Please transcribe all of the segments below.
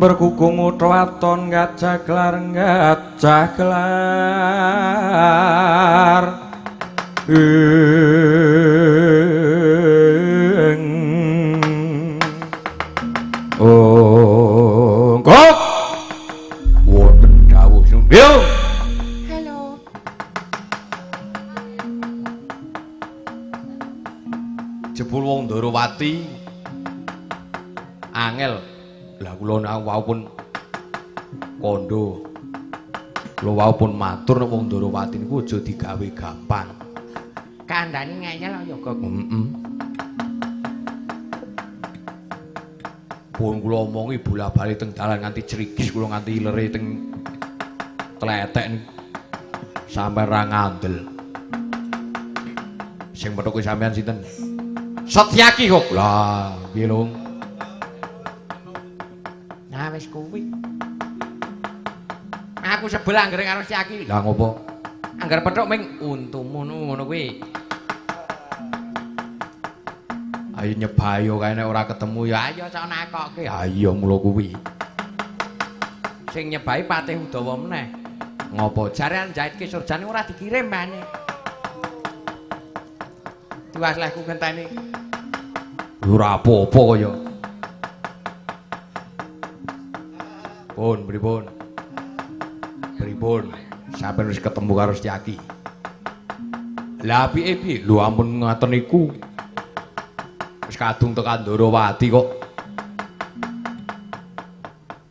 Berkukung waton gajah gajah gelar ing oh kok wonten dawuh sumbyung. Halo. Jebul wong Ndorowati angel. Lah kula wau pun kandha. Kula wau pun matur nek wong Ndorowati niku aja digawe gampang. Kandhane ngeyel ya, Gok. Heeh. Pun kula omongi bola-bali teng dalan nganti crigis kula nganti ilere teng tletek niku. Sampe ra ngandel. Sing methuki sampean sinten? Setyaki kok. Lah, piye lho? Nah wis kuwi. Aku sebel anggere karo Setyaki. Lah ngopo? Angger pethuk ming untumu ngono kuwi. Ayo nyebayo kae nek ora ketemu ya ayo cok nakokke. Ha iya mula kuwi. Sing nyebai Patih Udawa meneh. Ngopo? Jare njahitke surjane ora dikirim mane. Tiwas lehku ngenteni. Ora apa-apa kaya. Pun pripun? Pripun? Sampeyan wis ketemu karo Setyaki. Lah apike piye? Lho ampun ngaten niku. Wis kadung tekan Ndorowati kok.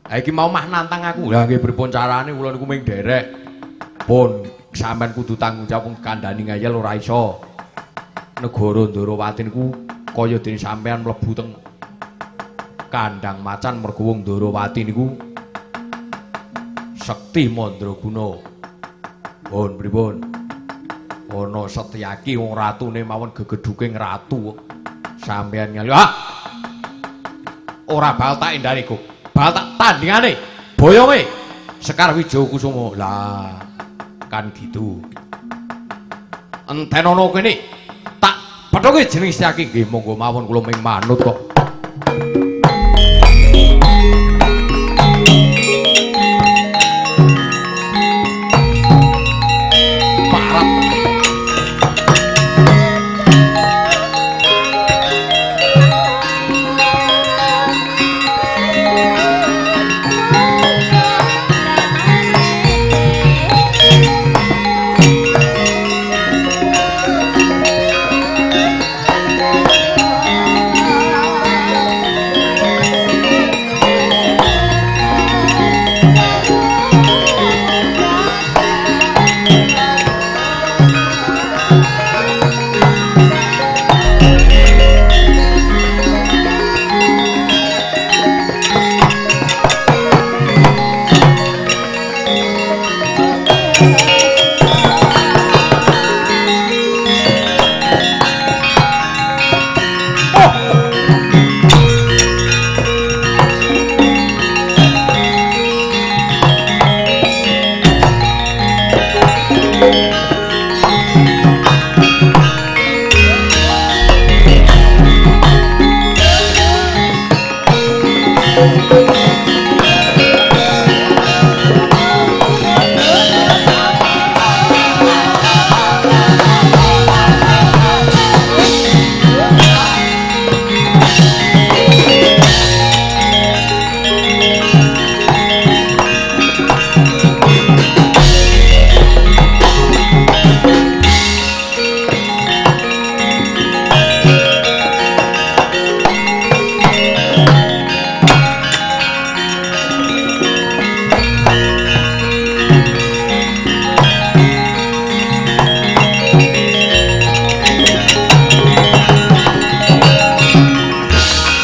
Ha iki mau mah nantang aku. Lah nggih pripun carane kula niku ming nderek. Pun sampeyan kudu tanggung jawab kandhani ngeyel ora iso. Negara Ndorowati niku kaya dene sampeyan mlebu teng kandhang macan mergo wong Ndorowati niku sekti mandraguna. Pun pripun? Ana Setyaki wong ratune mawon gegedhuking ratu. Sampeyan nyali. Ah. Ora bakal tak endhani kok. Bakal tak tandingane. Boyonge Sekar Wijayakusuma. Lah, kan gitu. Enten ana kene. Tak pethuke jeneng Setyaki nggih monggo mawon kula ming manut kok.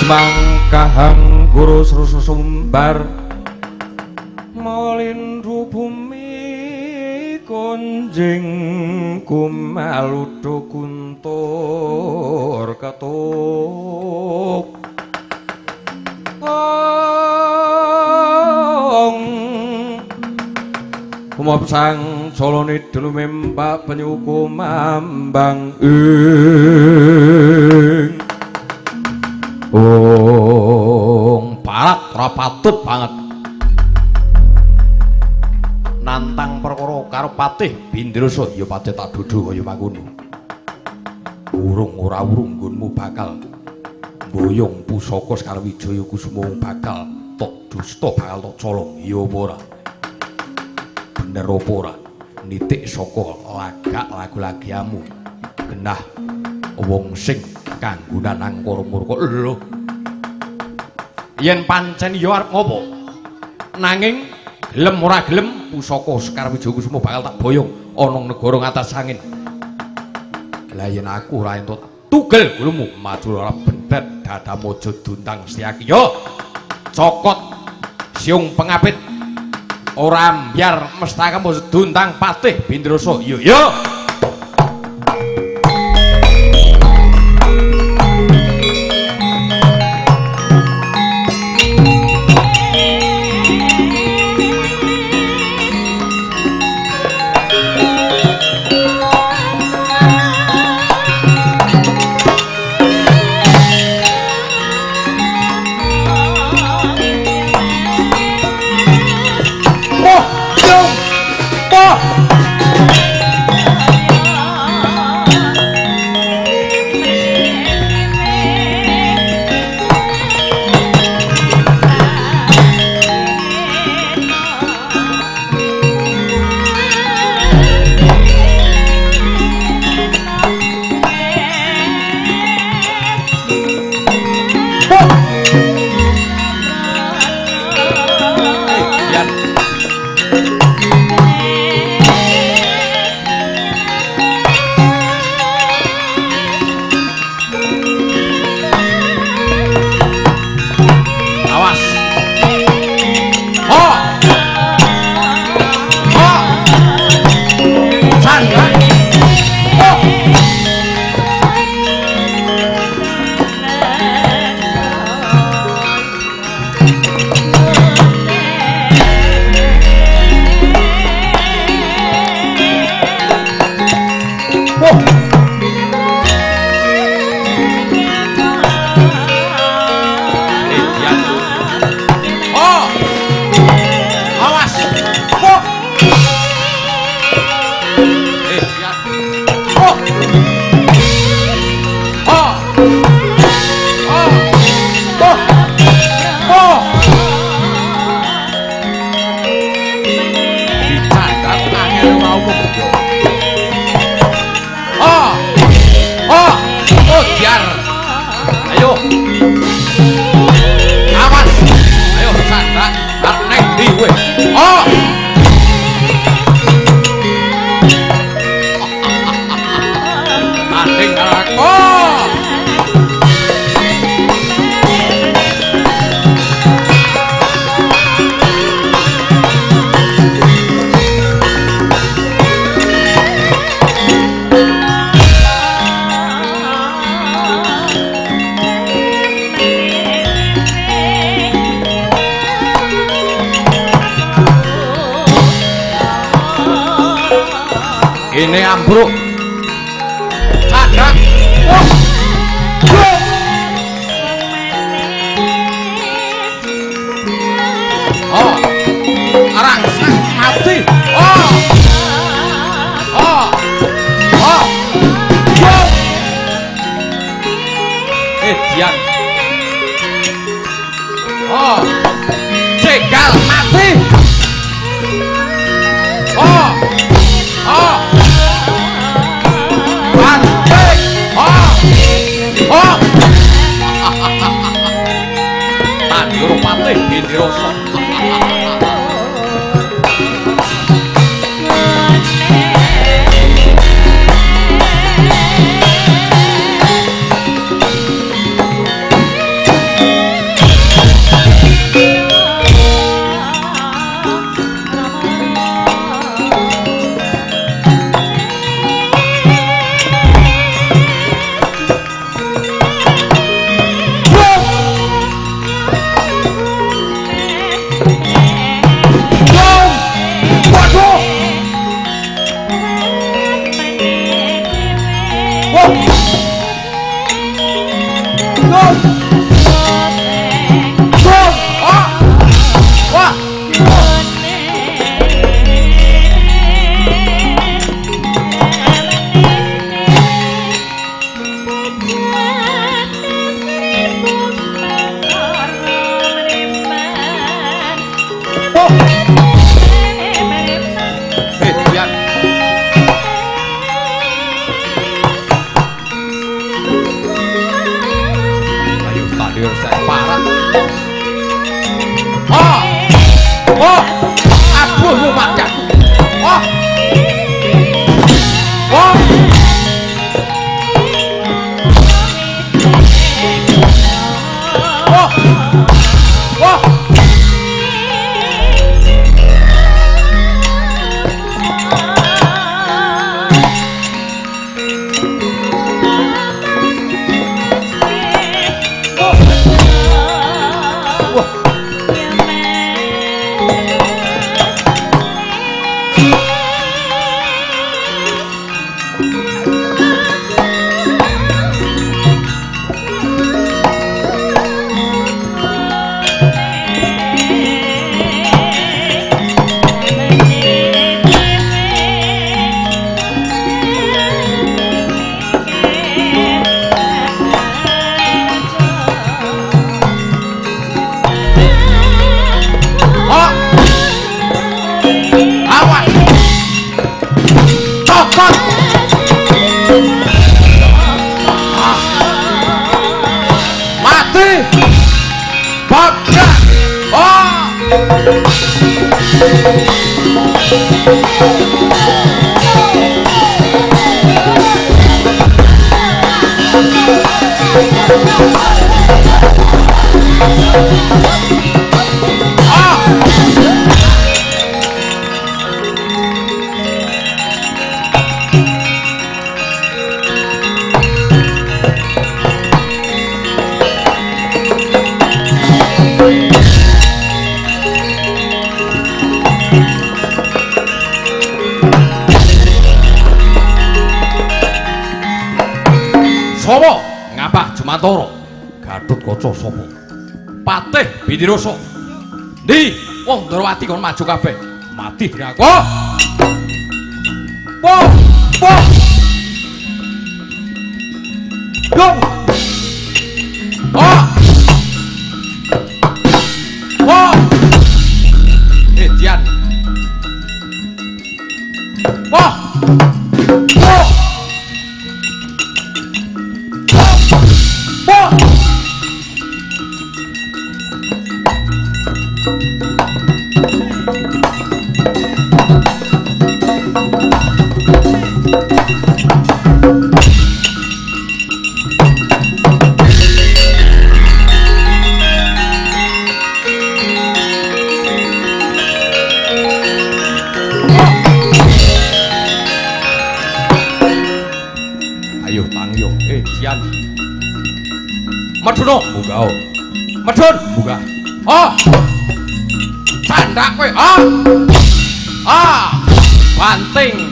Semangkahang guru sumbar malindu bumi konjing kumaludu kuntur ketuk ong kumap sang colone dulu mempak penyu kumambang ing ong parat Ora patut banget. Nantang perkara karo Patih Bindrasa, ya patih tak dodho kaya mangkono. Urung ora urung nggonmu bakal mboyong pusaka Sekar Wijaya Kusuma bakal tok dusta bakal tok colong, ya apa ora? Bener apa ora? Nitik saka lagak lagu-lagiamu genah wong sing kanggonan angkara murka. Lho, yen pancen ya arep ngopo? Nanging gelem ora gelem pusaka Sekar Wijaya Kusuma bakal tak boyong ana negara ngatas angin. Lah yen aku ora entuk tugel gulumu maju ora bentet dadamu aja duntang Setyaki. Yo cokot siung pengapit ora mbiar mestakamu duntang Patih Bindrasa. Yo yo. Ini ambruk cakrak. Wah. Oh, rangsang mati. Oh, oh, oh, oh. Dian. Oh, cegal mati. Oh, oh. Oh. Tandur Patih Bindrasa. Oh! Sapa ngapah Jumantara? Gatotkaca sapa? Patih Bindirasa. Ndi wong Ndrawati kon maju kabeh. Mati dening aku. Po! Po! Go! Oh! Po! Dian. Po! Po! Medun, munggah. Medun, munggah. Oh. Candak kowe. Ah. Ah. Banting.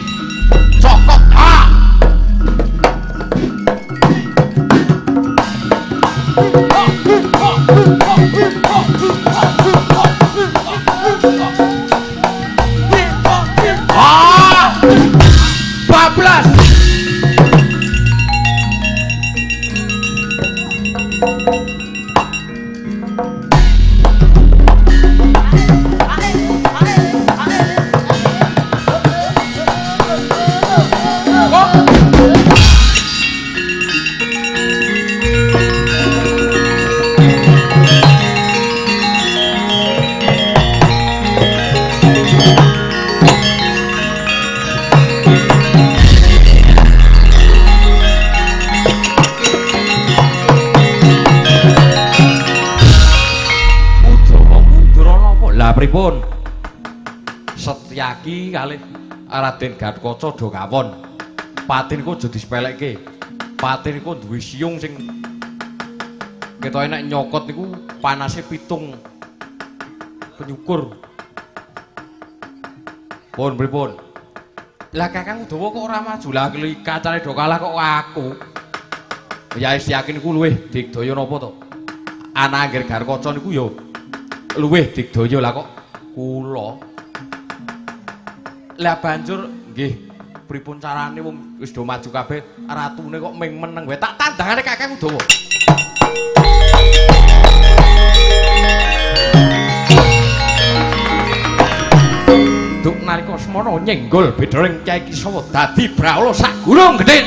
Cokot. Ah. Ah. Bablas. Pripun? Setyaki kalih Raden Gatotkaca do kawon. Pati niku aja disepelekke. Pati niku duwe siung sing ketoke nek nyokot niku panase 7 penyukur. Pun pripun? Lah Kakang Udawa kok ora maju? Lah kacane do kalah kok aku. Ya Setyaki niku luwih digdaya napa to? Ana angger Gatotkaca niku ya luwih digdaya lah kok kula. Lah banjur nggih pripun carane wong wis do maju kabeh ratune kok ming meneng wae. Tak tandangane Kakang Udawa. Duk nalika semana nyenggol bedhoreng Kyai Kisawa dadi brahala sak gunung gedhe.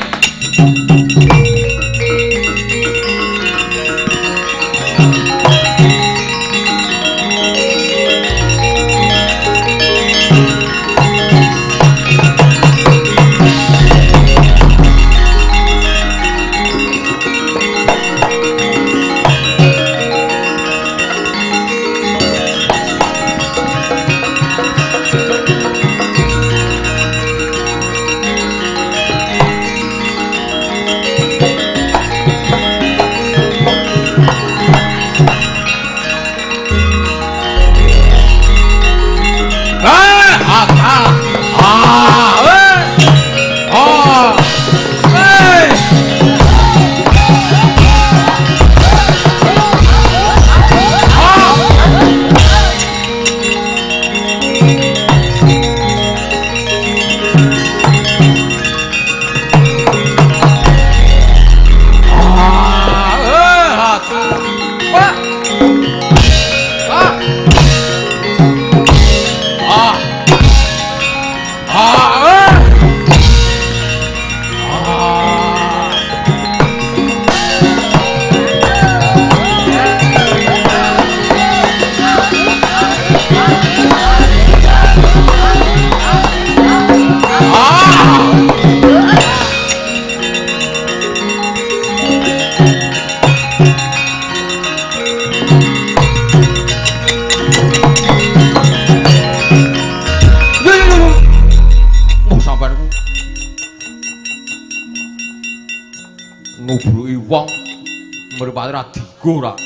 Mripate ra digo ora.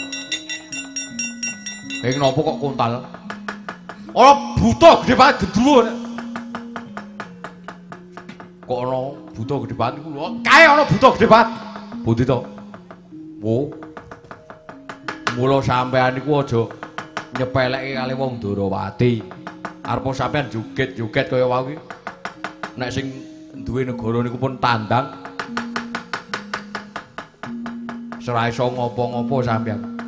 Kaya napa kok kontal? Ana buta gedhe banget gendruwo. Kok ana buta gedhe banget iku lho. Kae ana buta gedhe banget. Pundi to? Wo. Mula sampean niku aja nyepelekke kali wong Ndorowati. Arepa sampean joget-joget kaya wau iki. Nek sing duwe negara niku pun tandang. Ora iso ngopo-ngopo sampean.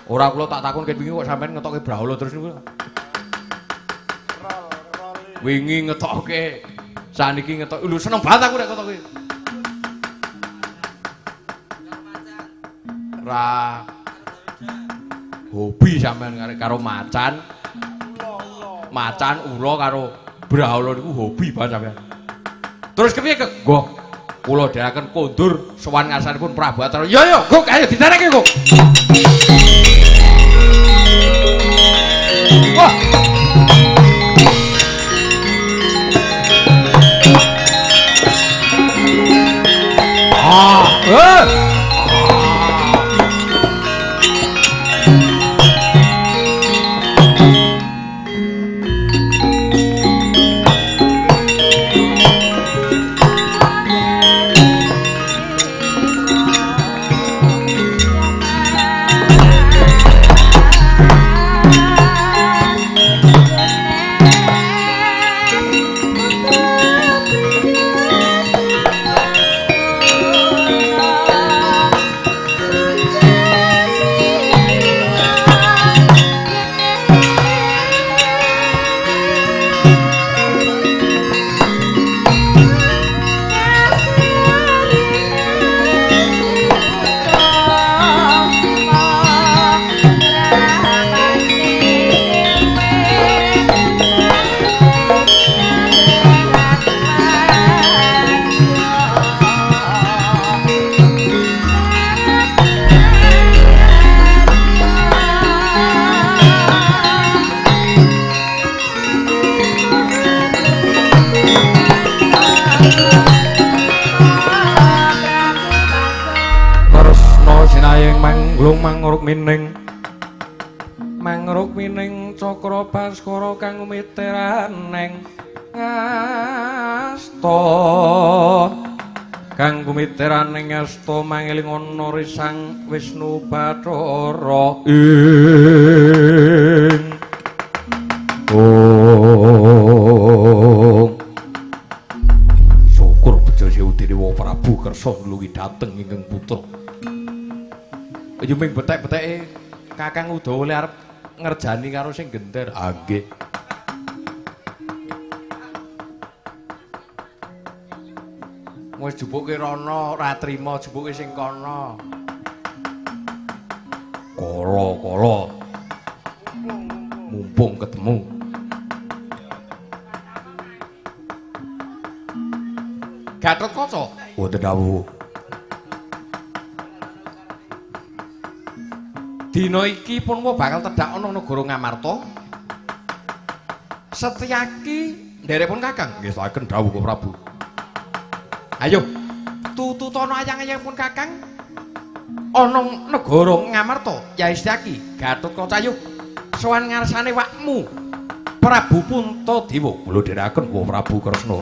Ora kula tak takon ket wingi kok sampean ngetokke brahala terus niku. Wingi ngetokke, saniki ngetok. Lho seneng banget aku nek ngetokke. Ra hobi sampean karo macan. Macan ula karo brahala niku hobi banget sampean. Terus kepiye ke? Nggo. Kula dherekaken kondur sowan ngarsanipun Prabu Acara. Yo yo, gok ayo ditereke gok. Wah. Ah, eh. Mining mangruk mining cakra baskara kang gumiteraning asta kang gumiteraning asta mangiling ana risang Wisnu Bathara ing Om. Syukur bejo Dewa Prabu kersa nulungi dhateng ingkang putra. Yuming betek-beteke Kakang Udawa le arep ngerjani karo sing gender. Ah nggih. Wis jupuke rono, ora trima jupuke sing kono. Kala-kala. Mumpung ketemu. Gatotkaca wonten dawuh. Dina iki pun bakal tedhak ana negara Ngamarta. Setyaki nderepun Kakang. Nggih saken dawuh Prabu. Ayo tututana ayang-ayangipun Kakang ana negara Ngamarta. Yai Setyaki, Gatotkaca ayo sowan ngarsane wakmu Prabu Puntadewa. Kula dherekaken Prabu Kresna.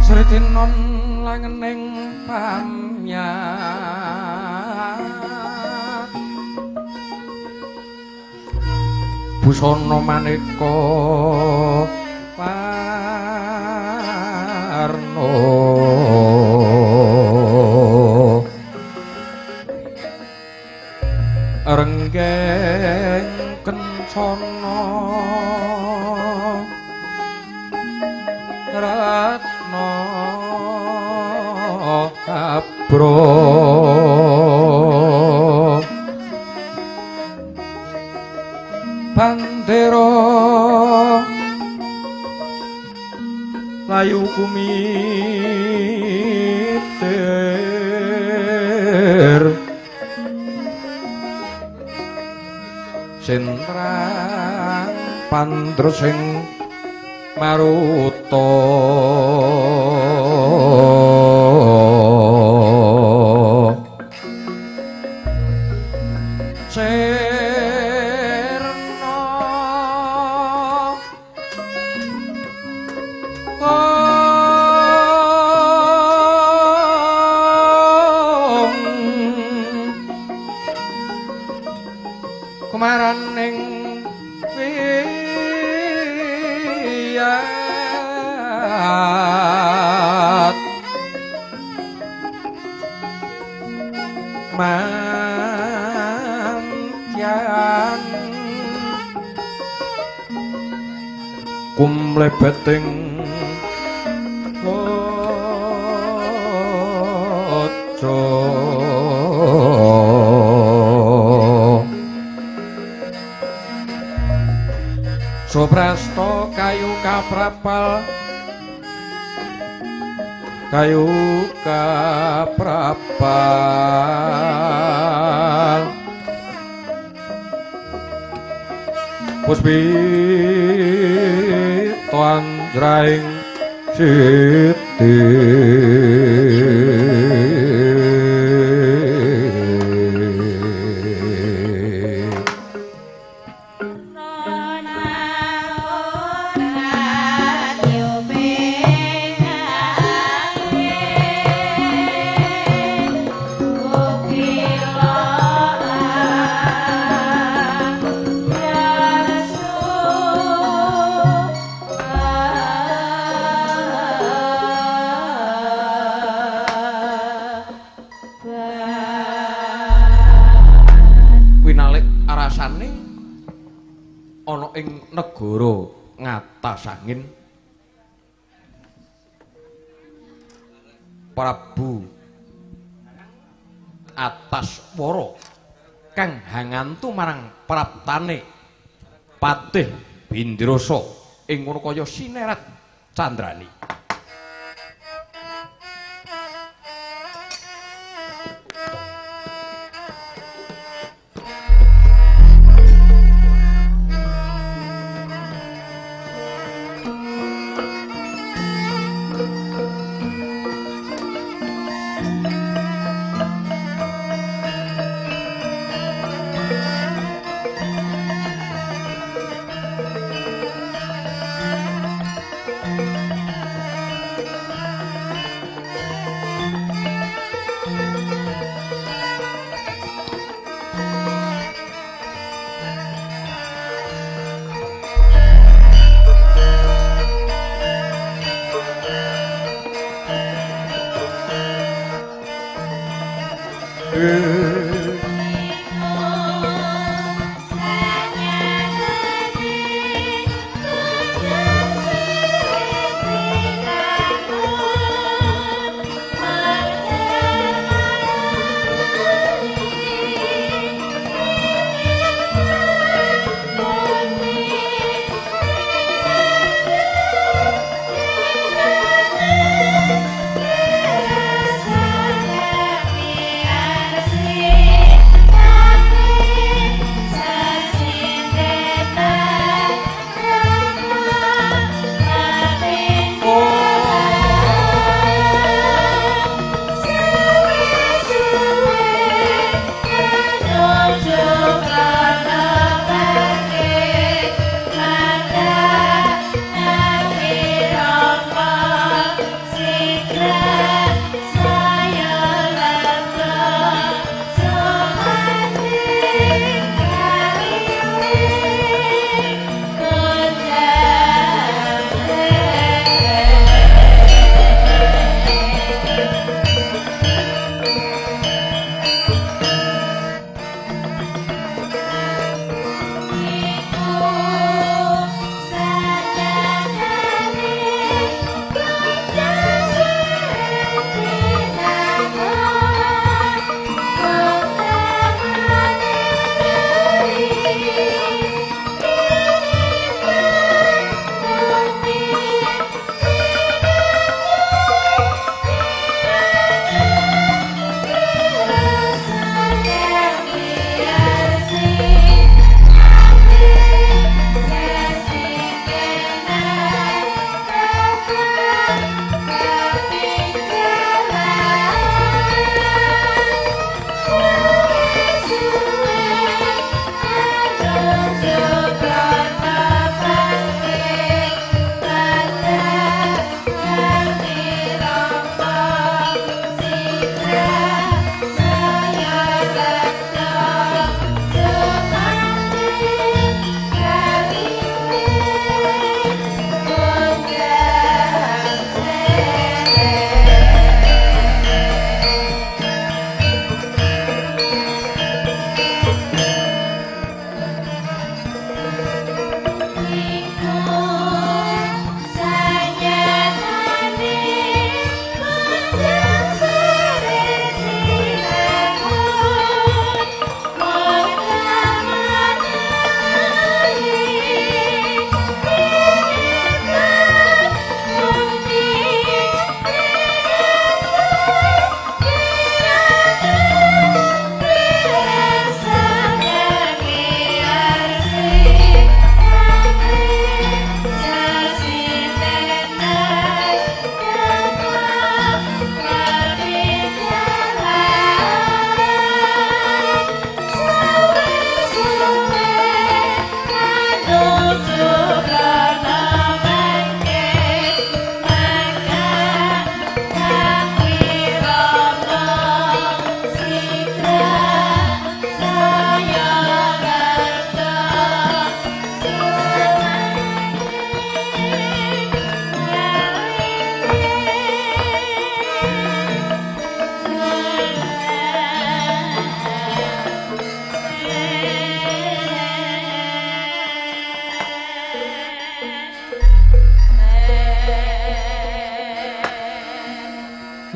Sritinon langening pamyat busana maneka warna renggeng kencana ratna abra bandera layu kumitir sintrang pandresing maruta sirna kumaraning wiyat mantyan kumlebeting kaca Suprasta kayu kaprapal kayu kaprapal puspita anjraing siti. Ana ing negara ngatasangin Prabu Ataswara kang hangantu marang praptane Patih Bindrasa ing ngono kaya sineret candrani.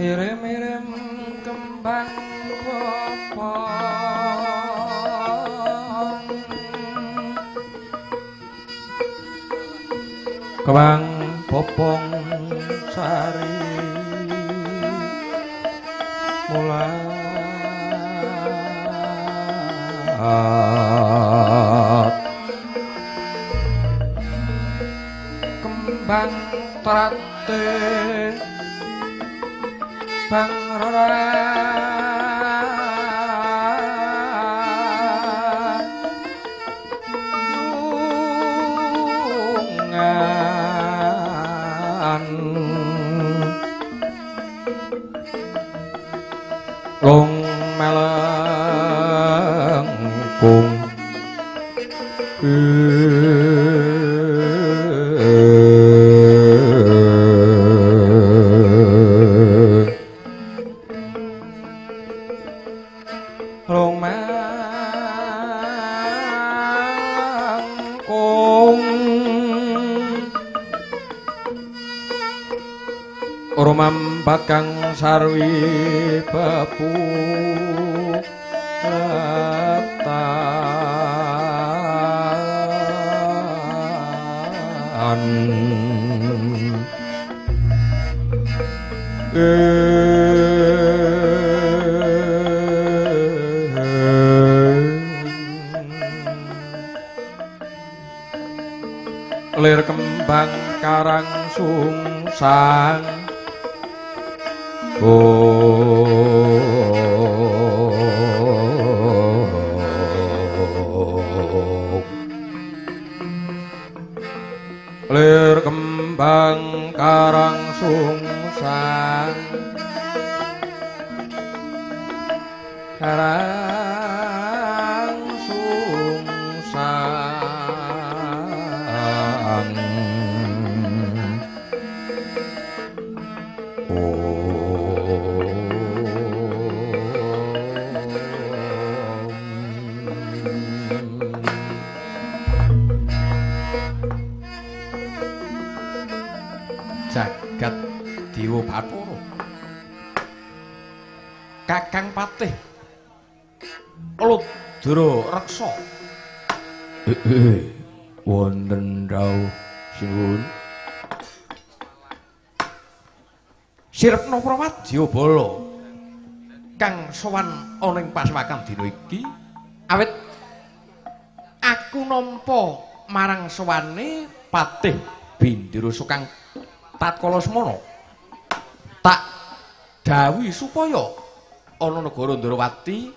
Irim-irim kembang popong, kembang popong sari mulat, kembang trate bang rorat yungan long melengkung Sebat kang sarwi bepu letan lir kembang karang sungsang lir kembang karang sungsang karang sungsang jagat Dewa Bathara Kakang Patih Ludra Reksa wonten dawuh sinuwun Sirepna Prawadyabala kang sowan ana ing pasewakan dina iki awit aku nampa marang sowane Patih Bindira kang tatkala semana tak dawuhi supaya ana negara Ndrawati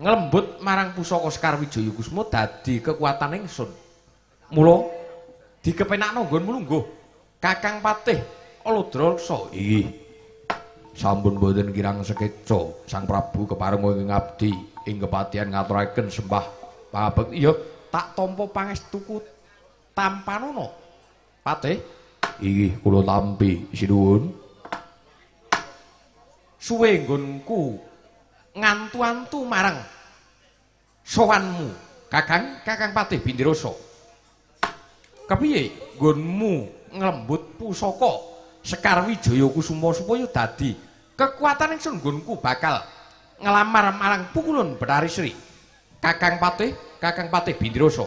nglembut marang pusaka Sekar Wijaya Kusuma dadi kekuatan ingsun. Mula dikepenakno nggonmu lungguh Kakang Patih Ludra Reksa. Inggih. Sampun boten kirang sekeca Sang Prabu kepareng ing ngabdi ing kepatihan ngaturaken sembah pangabekti. Ya tak tampa pangestuku tampanana Patih. Inggih kula tampi sinuwun. Suwe nggonku ngantu-antu marang sowanmu Kakang, Kakang Patih Bindirasa. Kepiye nggonmu nglembut pusaka Sekar Wijaya Kusuma supaya dadi kekuatan ingsun nggonku bakal nglamar marang Pukulun Bathari Sri. Kakang Patih, Kakang Patih Bindirasa.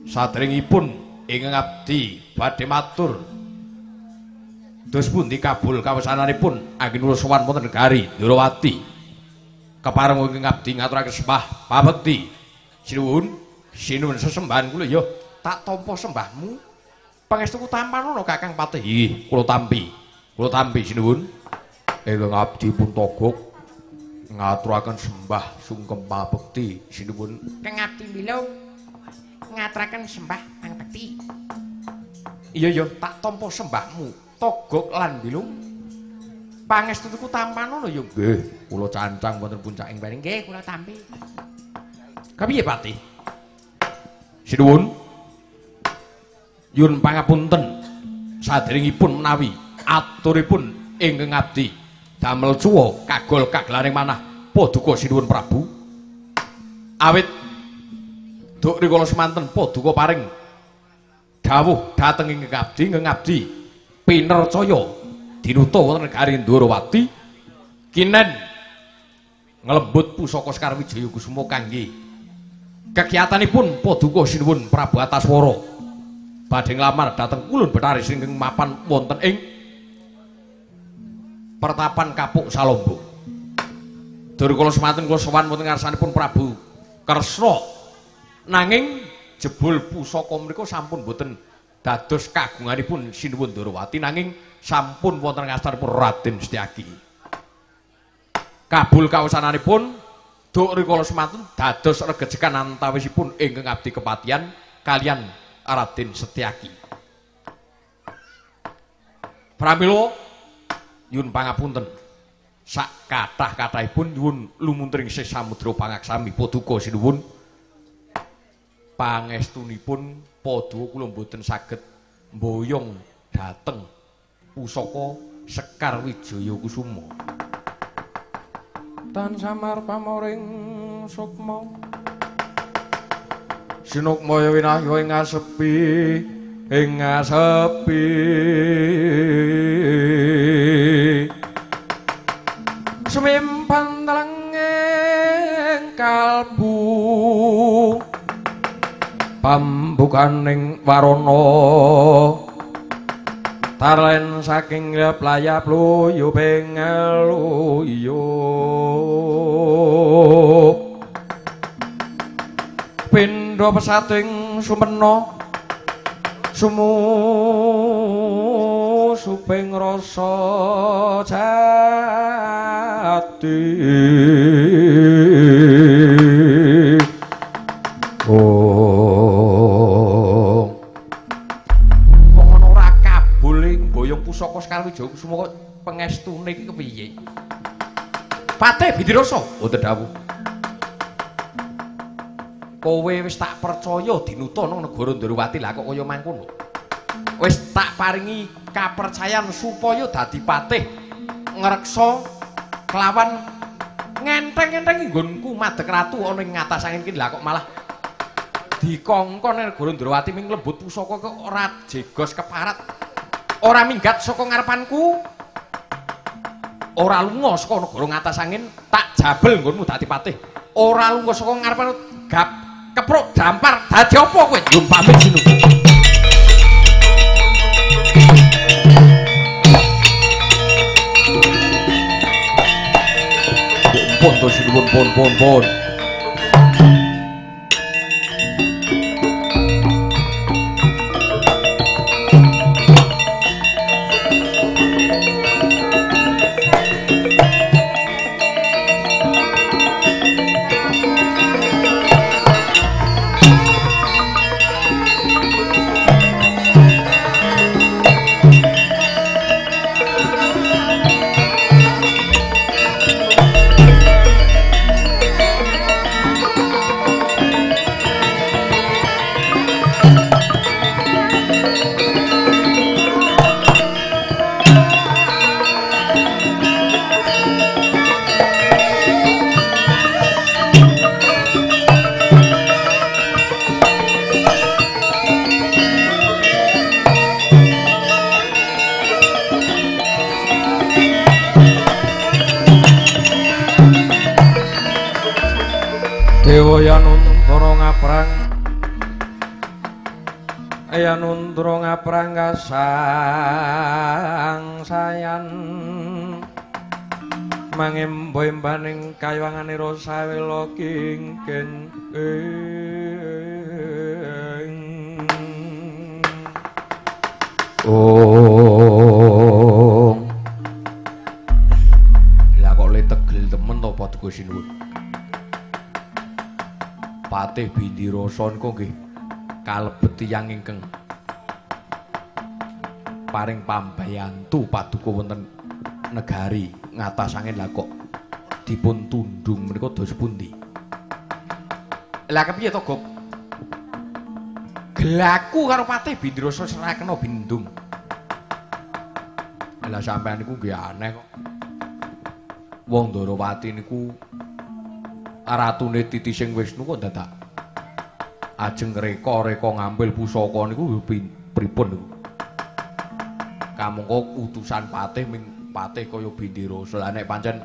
Saderengipun ingkang abdi badhe matur dos pundi kabul kawesananipun anggen kula sowan wonten negari Ndrawati. Kepareng ingkang abdi ngaturaken sembah pamekti. Sinuwun, sinuwun sesembahan kula ya tak tampa sembahmu. Pangestuku tampanana Kakang Patih. Inggih, kula tampi. Kula tampi sinuwun. Ingkang abdi pun togok ngaturaken sembah sungkem pamekti sinuwun. Kang abdi milung ngaturaken sembah pangekti. Iya ya, tak tampa sembahmu. Togok lan bilung pangestuku tampanana ya. Nggih, kula cancang wonten puncaking bareng. Nggih, kula tampi. Kepiye Patih? Sinuwun. Nyuwun pangapunten saderengipun menawi aturipun ingkang abdi damel cuwa kagol kagelaring manah paduka sinuwun Prabu. Awit duk rikala semanten paduka paring dawuh dhateng ingkang abdi, ingkang abdi pinercaya dinuta wonten negari Ndrawati kinen nglembut pusaka Sekar Wijaya Kusuma kangge kegiatanipun paduka sinuwun Prabu Ataswara badhe nglamar dhateng Kulun Bathari Sri ingkang mapan wonten ing pertapan Kapuk Salombo. Durkala semanten kula sowan wonten ngarsanipun Prabu Kresna nanging jebul pusaka menika sampun boten dados kagunganipun Sinuwun Ndrawati nanging sampun wonten ngastanipun Raden Setyaki. Kabul kawasananipun duk rikala semanten dados regejekan antawisipun ingkang abdi kepatihan kalian Raden Setyaki. Pramila nyuwun pangapunten sak kathah-kathahipun nyuwun lumuntring sih samudra pangaksami paduka sinuwun pangestunipun paduka kula mboten saged mboyong dhateng pusaka Sekar Wijaya Kusuma. Tan samar pamoring sukma sinukmaya winahya ing asepi ing asepi. Sumimpan telenging kalbu pambukaning warana tarlen saking layap luyu pengeluyup pindha pesating sumena sumu suping rasa jati. Oh, wong ana ora kabul ing boyong pusaka Sekar Wijaya Kusuma kok pengestune iki kepiye? Patih Bindirasa, wonten dawuh. Kowe wis tak percaya dinuta nang negara Ndorowati, lah kok kaya mangkono. Wis tak paringi kapercayan supaya dadi patih ngreksa kelawan ngenteng-ngenteng nggonku madeg ratu ana ing ngatas angin iki, lah kok malah dikongkon nang negara Ndorowati ming lembut pusaka kok ora jegos keparat. Ora minggat saka ngarepanku. Ora lunga saka negara ngatas angin, tak jabel nggonmu dadi patih. Ora lunga saka ngarepanku gap kepruk dampar dadi apa kowe? Nyuwun pamit sinuwun. Pun to sinuwun pun pun pun. Dewa Yanuntara ngaprang, Yanuntara ngaprang kasangsayan mangembo-embaning kaywanganira sawela kingkin. Oh, lah kok le tegel temen to paduka sinuwun. Patih Bindirasa nika nggih kalebet tiyang ingkang paring pambayantu paduka wonten negari ngatas angin, lah kok dipun tundung menika dos pundi? Lah kepiye to, Gop? Gelaku karo Patih Bindirasa ora kena bindung. Lah sampean niku nggih aneh kok. Wong Ndorowati niku ratune titising Wisnu kok dadak ajeng reka-reka ngambil pusaka niku pripun niku? Kamangka utusan patih ming patih kaya Bindirasa. Lah nek pancen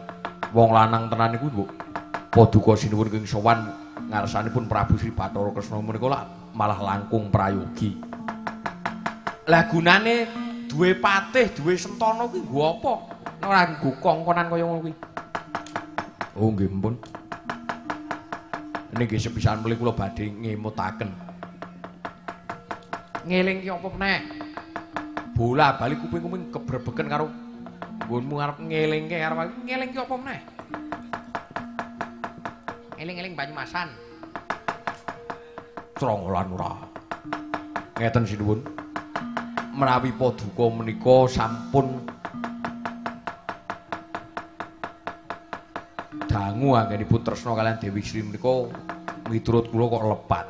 wong lanang tenan niku mbok paduka sinuwun ing sowan ngarsanipun Prabu Sri Bathara Kresna menika lak malah langkung prayogi. Lah gunane duwe patih, duwe sentana kuwi nggo apa? Nek ora nggo kongkonan kaya ngono kuwi. Oh nggih mpun. Niki sepisan mlih kula badhe ngemutaken. Ngelingke apa meneh? Bola bali kuping-kuping kebrebeken karo nggonmu arep ngelingke arep ngelingke apa meneh? Eling-eling Banyumasan. Srongolan ora. Ngeten sinuwun. Menawi paduka menika sampun dangu anggenipun tresna kaliyan Dewi Sri menika miturut kula kok lepat.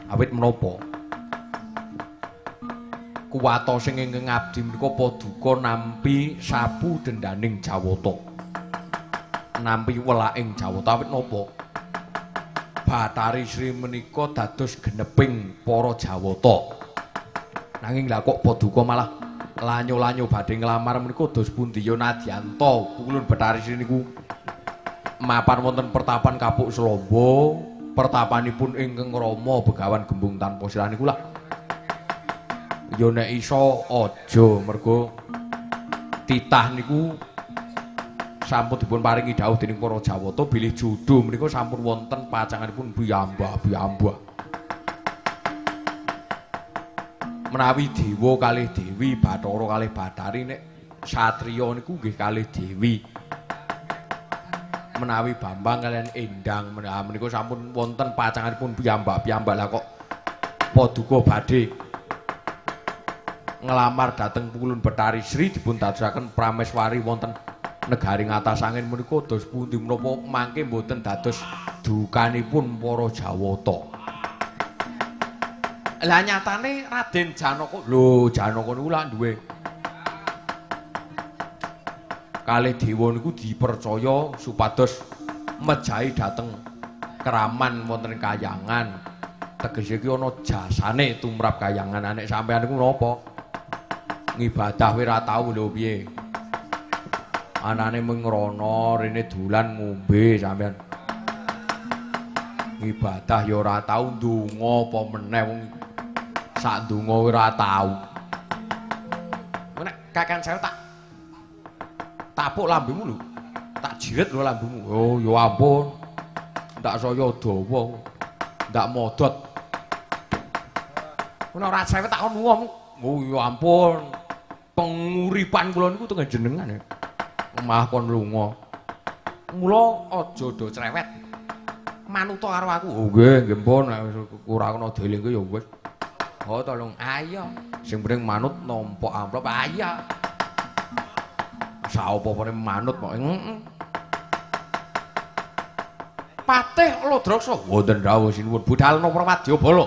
Awit menapa? Kuwatosing ingkang abdi menika paduka nampi sapu dendaning Jawata. Nampi welaking Jawata awit napa? Bathari Sri menika dados geneping para Jawata. Nanging lha kok paduka malah Lanyo-lanyo badhe nglamar menika dos pundi ya nadyanta Pukulun Bathari Sri niku mapan wonten pertapan Kapuk Selombo, pertapanipun ingkang Rama Begawan Gembung Tanpa Sirah niku lak ya nek iso aja mergo titah niku sampun dipun paringi dawuh dening para Jawata bilih jodho menika sampun wonten pacanganipun piyambak-piyambak. Menawi dewa kalih dewi, bathara kalih bathari, nek satriya niku nggih kalih dewi. Menawi Bambang kalian Endang menika sampun wonten pacanganipun piyambak-piyambak. Lah kok paduka badhe nglamar dhateng Pukulun Bathari Sri dipun dadosaken prameswari wonten negari ngatas angin menika dos pundi menapa mangke mboten dados dukanipun para Jawata. Lah nyatane Raden Janaka lho, Janaka niku lak duwe kalih dewa niku dipercaya supados mejahi dhateng keraman wonten kayangan. Tegese iki ana jasane tumrap kayangan. Nek sampean niku napa? Ngibadah wae ora tau lho piye. Anane mung ngrono rene dolan ngombe sampean. Ngibadah ya ora tau, ndonga apa meneh wong sak ndonga ora tau. Nek kakan saya tak tapuk lambemu lho. Tak jiret lho lambemu. Oh ya ampun. Ndak saya dawa. Ndak modot. Nek ora sewet tak kon wong. Oh ya ampun. Penguripan kula niku teng jenengan ya. Malah kon lunga. Mula aja do cerewet. Manuta karo aku. Oh nggih, nggih pun nek ora kena dielingke ya wis. Oh tolong ayo. Sing penting manut nampa amplop ayo. Saopopone manut kok. Heeh. Patih Lodraksa wonten dawuh sinuwun budal napa wadyabala.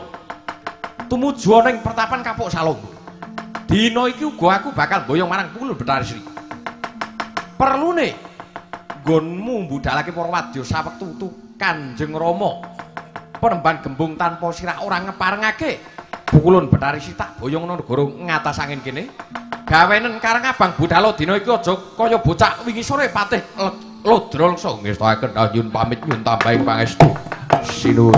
Tumuju ana ing pertapan Kapuk Salombo. Dina iki uga aku bakal mboyong marang Pukulun Bathari Sri. Perlune nggonmu mbudalake para wadya sawektu tu Kanjeng Rama Penemban Gembung Tanpa Sirah ora ngeparengake Pukulun Bathari Sri tak boyong ana negara ngatas angin kene. Gawenen Karang Abang budala dina iki aja kaya bocah wingi sore Patih Lodraksa ngestakaken nyuwun pamit nyuwun tambahing pangestu. Sinuwun.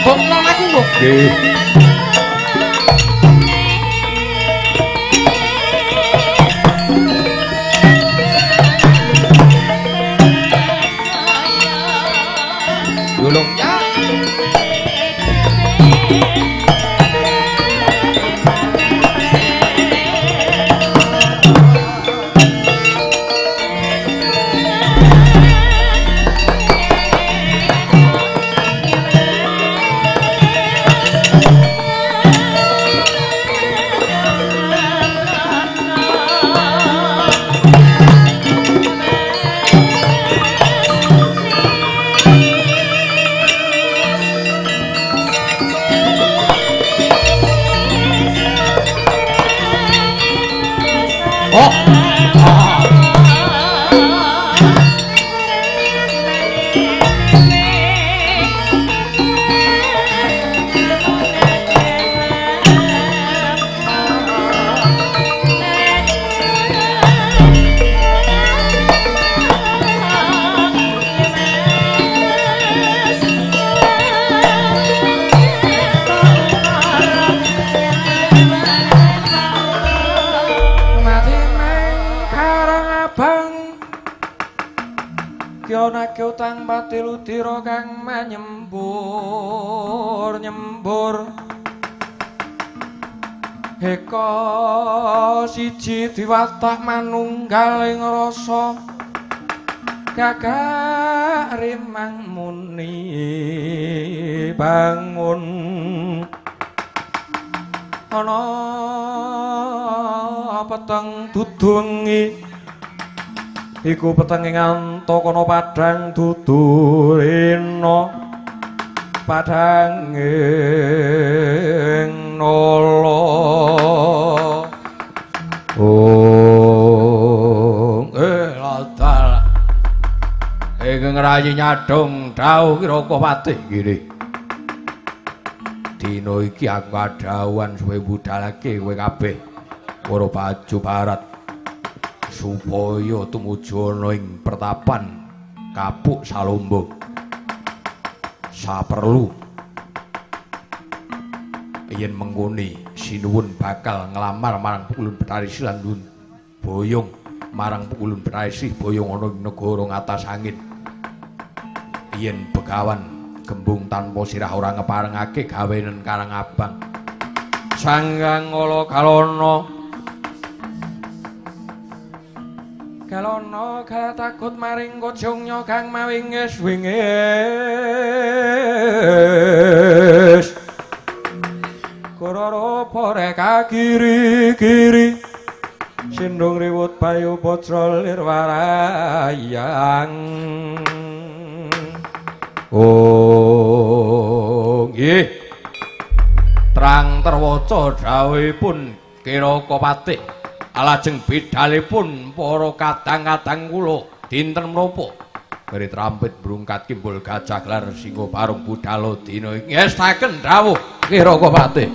Kok non aku lho. Nggih. Yulung ya. Utang pati ludira kang manyembur nyembur heka siji diwatah manunggal ing rasa gagak rimang muni bangun ana peteng dudu wengi iku petenge ngantuk ana padhang dudu rena padhanging Nala. Oh, ladal. Ingkang rayi nyadong dawuh Kiraka Patih nggih. Dina iki aku kadhawuhan suwe budalake kowe kabeh para baju barat supaya tumuju ana ing pertapan Kapuk Salombo. Saperlu yen mengkone sinuwun bakal nglamar marang Pukulun Bethari lan boyong marang Pukulun Bethari boyong ana ing negara ngatas angin. Yen begawan gembung tanpa sirah ora ngeparengake gawenen Karang Abang. Sanggang ala galana galana galatakut maring kojongnya kang mawingis wingis. Kororo poreka kiri-kiri sindung riwut bayu putra lir warayang. Oh nggih, terang terwaca dawuhipun Kiraka Patih. Alajeng bidalipun para kadang-kadang kula dinten menapa? Beri trampit brungkat kimbul gajah gelar singa barung budala dina iki. Ngestaken dawuh Kiraka Patih.